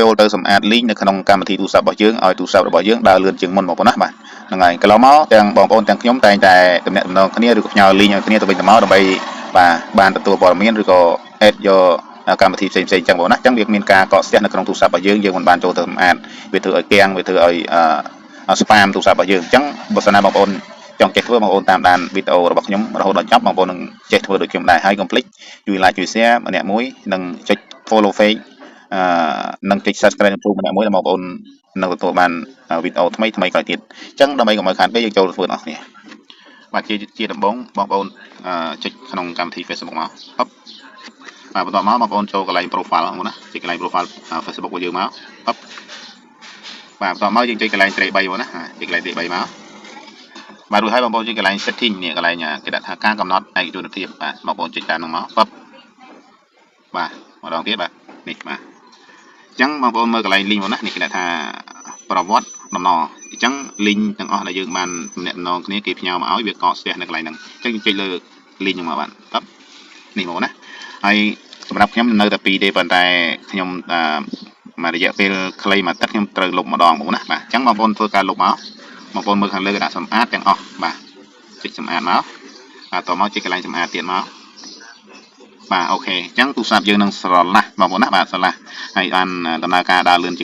ចូលទៅសម្អាត link នៅក្នុងកម្មវិធីទូរស័ព្ទរបស់យើងឲ្យទូរស័ព្ទរបស់យើងដើរលឿនជាងមុនបងប្អូនណាបាទហ្នឹងហើយកន្លងមកទាំងបងប្អូនទាំងខ្ញុំតែងតែទំនាក់ទំនងគ្នាឬក៏ផ្ញើ link ឲ្យគ្នាទៅវិញទៅមកដើម្បីបាទបានទទួលព័ត៌មានឬក៏ add យកកម្មវិធីផ្សេងផ្សេងៗចឹងបងណាអញ្ចឹងវាមានការកកស្ទះនៅក្នុងទូរស័ព្ទរបស់យើងយើងមិនបានចូលទៅសម្អាតវាធ្វើឲ្យគាំងវាធ្វើឲ្យអឺ spam ទូរស័ព្ទរបស់យើងអញ្ចឹងបើសិនណាបងប្អូនចង់ចេះធ្វើបងប្អូនតាមដានវីដេអូរបស់ខ្ញុំរហូតដល់ចប់បងប្អូននឹងចេះធ្វើដូចខ្ញុំដែរហើយកុំភ្លេចជួយ like ជួយ share ម្នាក់មួយនិងចុច follow page អឺនិងចុច subscribe YouTube ម្នាក់មួយដល់បងប្អូននឹងទទួលបានវីដេអូថ្មីថ្មីក្រោយទៀតអញ្ចឹងដើម្បីកុំឲ្យខាតពេកយើងចូលធ្វើទាំងអស់គ្នាបាទជាជាដំបូងបងប្អូនចុចក្នុងកម្មវិធី Facebook មកហឹបបាទបន្ទាប់មកបងប្អូនចូលកន្លែង profile បងប្អូនណាចុចកន្លែង profile Facebook របស់យើងមកហឹបបាទបន្ទាប់មកយើងចុចកន្លែងត្រី3បងប្អូនណាចុចកន្លែងត្រី3មកបាទរួចហើយបងប្អូនចុចកន្លែង setting នេះកន្លែងគេដាក់ថាការកំណត់ឯកជនភាពបាទបងប្អូនចុចតាមនោះមកបបាទម្ដងទៀតបាទនេះបាទអញ្ចឹងបងប្អូនមើលកន្លែង link បងណានេះគេដាក់ថាប្រវត្តិតំណអញ្ចឹង link ទាំងអស់ដែលយើងបានទំនាក់ទំនងគ្នាគេផ្ញើមកឲ្យវាកកស្ទះនៅកន្លែងហ្នឹងអញ្ចឹងយើងចុចលើ link ហ្នឹងមកបាទបនេះមកណាហើយសម្រាប់ខ្ញុំនៅតែពីរទេប៉ុន្តែខ្ញុំអឺមួយរយៈពេលខ្លីមួយទឹកខ្ញុំត្រូវលុបម្ដងបងណាបាទអញ្ចឹងបងប្អូនធ្វើការលុបមកបងប្អូនមើលខាងលើគេដាក់សម្អាតទាំងអស់បាទចុចសម្អាតមកបាទតមកចុចកន្លែងសម្អាតទៀតមកបាទ OK អញ្ចឹងទូរស័ព្ទយើងនឹងស្រឡះបងប្អូនណាបាទស្រឡះហើយបានដំណើរការដើរលឿនជាង